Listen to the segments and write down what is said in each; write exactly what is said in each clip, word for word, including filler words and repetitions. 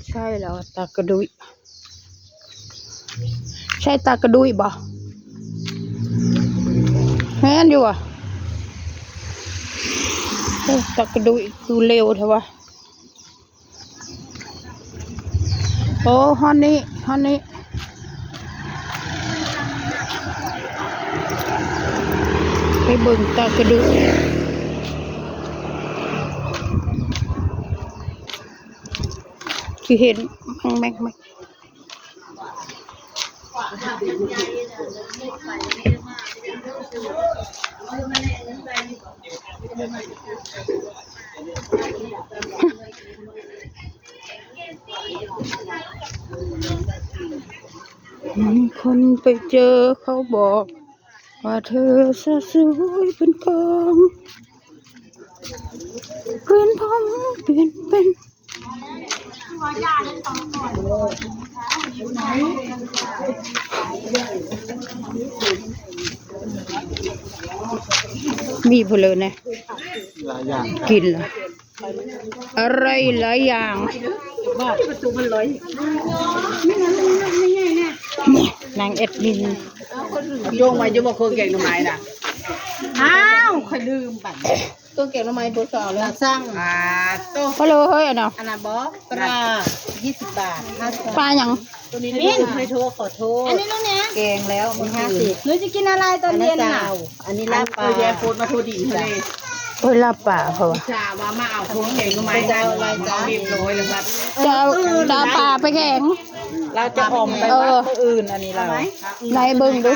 ใช่แล้ว ตากระดุย ใช่ตากระดุยบ่ แม่นอยู่อ่ะ โอ้ ตากระดุยคือเร็วแท้วะ โอ้ ฮอนนี่ ฮอนนี่ ไปเบิ่งตากระดุย ที่เห็นแม่งแม่งแม่ง มีคนไปเจอเขาบอก ว่าเธอสะสวยเป็นกอง เปลี่ยนผมเปลี่ยนเป็น มีผู้เลยนะ หลายอย่าง กินละ อะไรหลายอย่าง นางแอดมิน โยงมาอยู่บ่ เครื่องแกงหน่อไม้น่ะ อ้าว ข้อยลืมบัด เครื่องแกงหน่อไม้บ่ซาวแล้ว สั่ง อ่า โต ฮัลโหล เฮ้ย อันน่ะ อันน่ะบ่ ปลา ยี่สิบบาท ห้าสิบ ปลาหยัง ตัวนี้ นี่ ไม่โทรขอโทษ อันนี้ลูกเนี้ย แกงแล้ว มี ห้าสิบ หนูจะกินอะไรตอนเย็นน่ะ อันนี้ลาบปลา เออ ยายโพสต์มาโทรดีเลย โอ้ย ลาบปลาเขา จ่าว่ามาเอาพวงแกงหน่อไม้ ไปเอาอะไรจ๊ะ เรียบร้อยแล้วครับ จะเอา จะเอาปลาไปแกง เราจะออกไปวัด เออ มื้ออื่น อันนี้เรา ไหนเบิ่งดู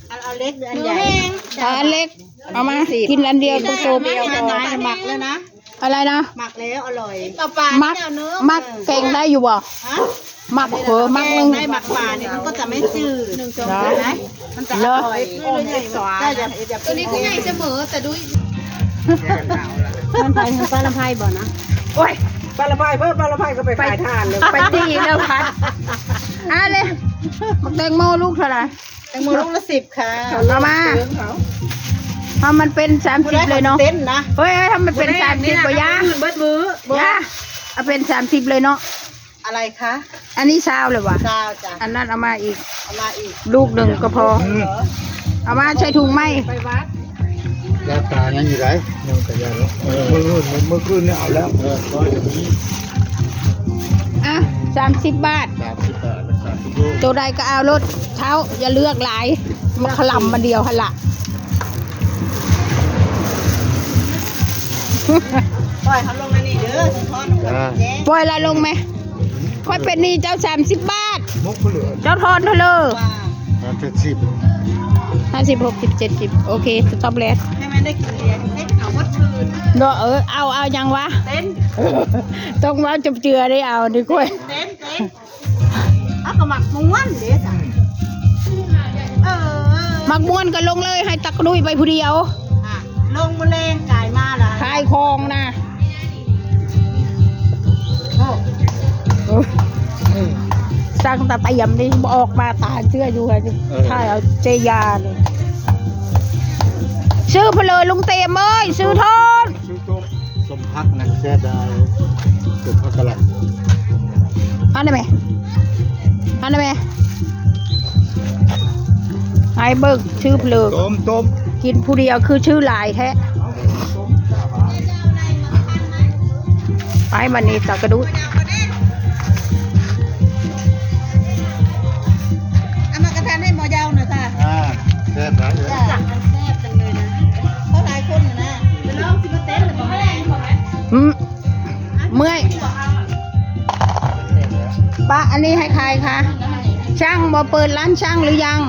เอา เอาเล็กหรืออันใหญ่ เอาอันเล็ก เอามา กินอันเดียวจบ เดียว หมักแล้วนะ อะไรนะ หมักแล้วอร่อย หมัก หมักแกงได้อยู่บ่ ฮะ หมักเผลอหมักหนึ่ง แกงได้ หมักปลาเนี่ยมันก็จะไม่จืด หนึ่งสอง เหรอ เห็นไหม มันจะอร่อย เหรอ ใช่จ้ะ ตัวนี้ก็ใหญ่เสมอ แต่ดู มันไปทางป้าลำไพบ่นะ โอ้ย ป้าลำไพ เพิ่มป้าลำไพก็ไปขายถ่านเลย ไปตีแล้วพัด อ่ะเลย หมักแตงโมลูกเท่าไหร่ แตงโมลูกละสิบค่ะ เอามา เอามันเป็นสามสิบเลยเนาะ เต้นนะ เฮ้ย เฮ้ย ถ้ามันเป็นสามสิบบ่ย่า เบิดมื้อ ย่า เอาเป็นสามสิบเลยเนาะ อะไรคะ อันนี้ซาวเลยว่ะ ซาวจ้ะ อันนั้นเอามาอีก เอามาอีก ลูกหนึ่งก็พอ อืม เอามาใส่ถุงไหม ไปวัด แล้วตายังอยู่ไหน ยังกะยาเนาะ เออ เมื่อคืน เมื่อคืนเนี่ยเอาแล้ว เออ ก็อย่างนี้ อ่ะ สามสิบบาท สามสิบบาท สามสิบลูก ตัวใดก็เอาโลดเท่า อย่าเลือกหลาย มาขลำมาเดียวหั่นละ ปล่อยเขาลงมานี่เด้อ สิทอดลงมา อ่า แจ้ง ปล่อยละลงไหม ค่อยเป็นหนี้เจ้าสามสิบบาท มกเหลือ เจ้าทอนเท่าเลย ว่า ห้าสิบ ห้าสิบ หกสิบ เจ็ดสิบ โอเค สต็อปแล้ว ให้มันได้กินเลี้ยง ให้เขาวัดคืน เนาะ เออ เอา เอายังวะ เต้น ต้องว่าจบเจือได้เอาดีกว่า เต้น เต้น เอาก็หมักม่วนเด้จ้ะ เออ หมักม่วนก็ลงเลย ให้ตากระดุยไปผู้เดียว อ่ะ ลงมาแรงกายมาละ ขายของนะ โอ้ เออ สั่งตาเตรียมนี่ บ่ออกมาตาเชื่ออยู่ค่ะ เออ ถ่ายเอาเจยาเลย ซื้อเพนเลยลุงเตรียมเอ้ย ซื้อทอน ซื้อต้ม สมพักนะ แซ่บได้ สมพักกะหล่ำ อันนั้นไหม อันนั้นไหม ไอ้เบิกชื่อเพลิง ต้ม ต้ม กินผู้เดียวคือชื่อหลายแท้ ไปวันนี้ตากระดุย เอามากระทานให้หมอยาวหน่อยค่ะ อ่า แซ่บหลายเลย จ้ะ แซ่บจังเลยนะ เขาหลายคนอยู่นะ เดี๋ยวลองสิมาเต้นหรือเปล่า อืม เมื่อย ป้า อันนี้ให้ใครคะ ช่างบ่เปิดร้านช่างหรือยัง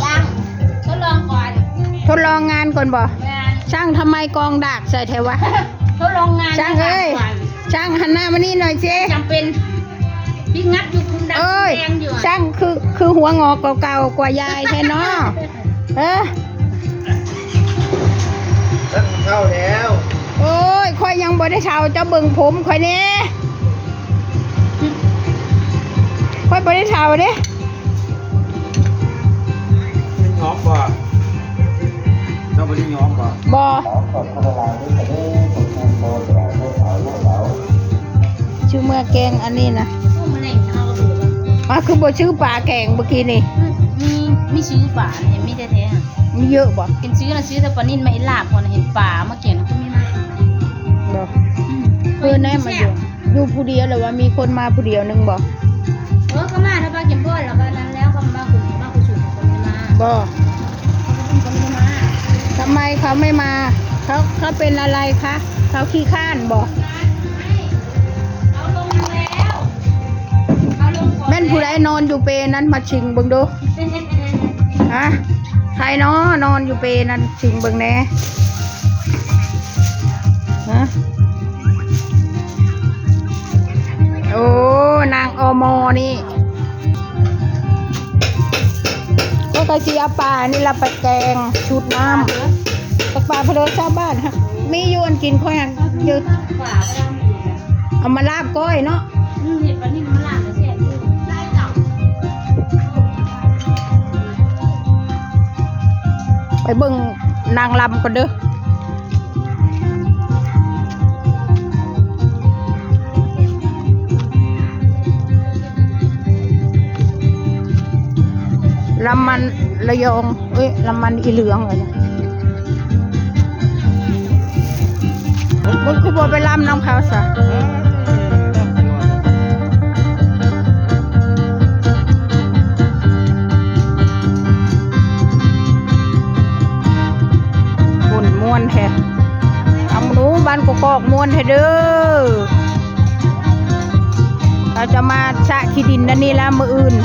ยัง ทดลองก่อน ทดลองงานก่อนบ่ แม่น ช่างทำไมกองดากใส่แท้วะ ทดลองงาน ช่างเอ้ย ก่อน ช่างหันหน้ามานี่หน่อยสิ จำเป็น พี่งัดอยู่ คุณดัน เอ้ย แดงอยู่อะ ช่างคือ คือหัวงอกเก่าๆ กว่ายายแท้เนาะ เออ เท่าแล้ว โอ้ย ข้อยยังบ่ได้เฒ่า เจ้าเบิ่งผมข้อยแหน่ ข้อยบ่ได้เฒ่าเด้ ไม่ยอมบ่ เจ้าบ่ได้ยอมบ่ บ่ ขอบคุณหลายๆด้วยค่ะเด้อ ขอบคุณโมสลายด้วยสาวลูกสาว ชื่อเมือแกงอันนี้นะ พวกมันแหล่งเฮาก็ถือว่า อ่ะ คือบ่ชื่อปลาแกงเมื่อกี้นี่ มี มีชื่อปลาเนี่ย มีแท้ๆอะ มีเยอะบ่ เป็นชื่อนะ ชื่อแต่ปลานิ่นมาอีหลาบก่อน เห็นปลามาแกงก็มีมา บ่ อืม เออ แน่มาอยู่ อยู่ผู้เดียวหรือว่ามีคนมาผู้เดียวหนึ่งบ่ เออ ก็มาถ้าปลากินบ่อนแล้วก็นั้นแล้ว ก็มาคุณ มาคุณสูงคนไม่มา บ่ เขาก็เป็นคนไม่มา ทำไมเขาไม่มา เขา เขาเป็นอะไรคะ เขาขี้ข้านบ่ เอาลงมาแล้ว เอาลงก่อน แม่นผู้ใดนอนอยู่เปนั้นมาชิงเบิ่งดู ฮะ ใครเนาะนอนอยู่เปนั้นชิงเบิ่งแหน่ ฮะ โอ้ นางอมนี่ ก็กะสิเอาปลานี่ละไปแกงชุดน้ำ ตักปลาพะโล้ชาวบ้านฮะ มีอยู่อันกินค่อยอันอยู่ เอามาลาบก้อยเนาะ อืม เห็ดปลานิ่มมาลาบก็แซ่บอยู่ ได้จ้ะ ไปเบิ่งนางรำก่อนเด้อ ลำมันระยอง เอ้ย ลำมันอีเหลืองเหรอเนี่ย มันคือบ่ไปลำน้ำเขาซะ คนม่วนแท้ เอาหนูบ้านกกอกม่วนแท้เด้อ เราจะมาชะขี้ดินด้านนี้แล้วมื้ออื่น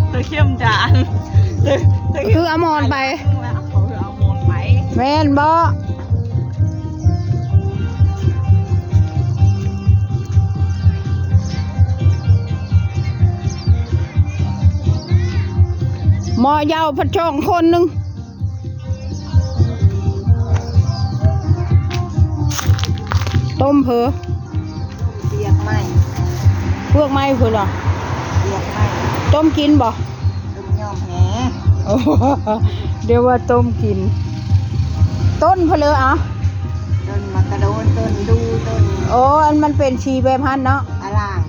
เธอเข้มจาน เธอ เธอเข้ม คือเอาหมอนไป เขาคือเอาหมอนไป แม่นบ่ หมอเหย้าพัดช่องคนหนึ่ง ต้มเผอ เปียกไหม เปลือกไม้เผอเหรอ เปียกไหม ต้มกินบ่ ต้มยอมแห โอ้ เดี๋ยวว่าต้มกิน ต้นเผอเลยอ่ะ ต้นมะกะโดน ต้นดู ต้น โอ้ อันมันเป็นชีแบบหั้นเนาะ อล่าง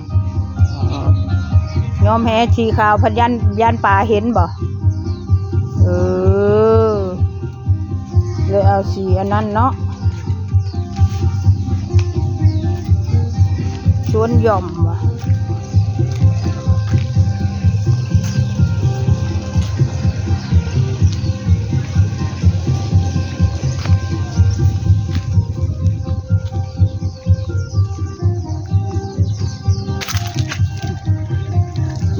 ยอมแหชีขาวพัดยัน ยันปลาเห็นบ่ เออ เลยเอาสีอันนั้นเนาะ สวนหย่อมว่ะ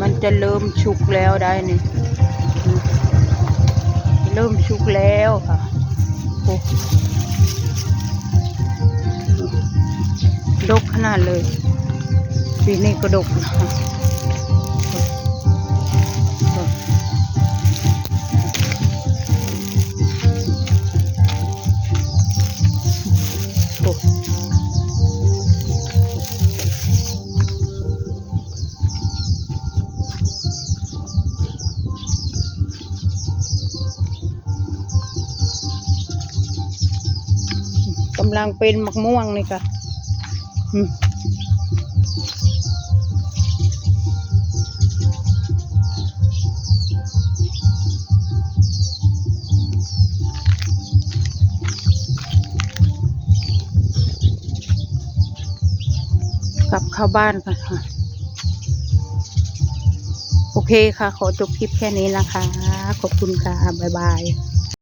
มันจะเริ่มสุกแล้วได้นี่ เริ่มสุกแล้วค่ะ โอ้ ดกขนาดเลย ปีนี้ก็ดกนะ โอ้ กำลังเป็นมะม่วงนี่ค่ะ อืม กลับเข้าบ้านกันค่ะ โอเคค่ะ ขอจบคลิปแค่นี้นะคะ ขอบคุณค่ะ บ๊ายบาย